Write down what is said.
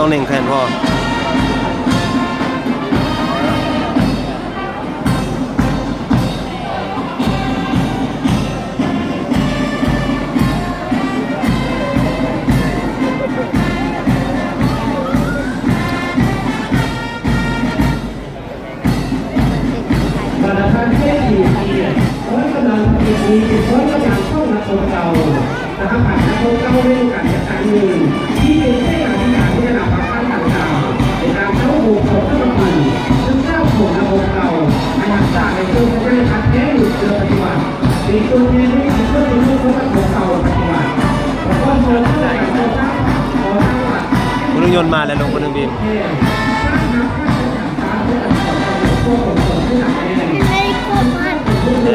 ຕ້ອງເໜັງແຂນພໍ. ບັນດາທ່ານເສດຖີເກີດ ຮ້ອຍກຳລັງປະເພດນີ້ເປັນຮ້ອຍກຳລັງຂອງນັກຮົບເກົ່າ. ສະຫະພັນນັກຮົບເກົ່າແມ່ນການຈັດຕັ້ງໜຶ່ງທີ່ເປັນເສນາທິການພັດທະນາປະຊາຊົນຕ່າງໆ ໃນການເຕົ້າໂຮມຂອງສະຫະພັນ ເຊິ່ງກ້າວຂອງນັກຮົບເກົ່າ ໃຫ້ຮັກສາ ແລະ ເຊີດສະເໜີພັດແທ້ຢູ່ເພື່ອປະຕິວັດ ເປັນຕົວແທນໃນການຊ່ວຍເປັນຮູບຂອງນັກຮົບເກົ່າປະຕິວັດ ປະກອບສ່ວນໃນການກໍ່ສ້າງ ກໍ່ສ້າງວັດ ຜູ້ໜຶ່ງຍົນມາແລ້ວລົງ ຜູ້ໜຶ່ງບິນ. ເອີ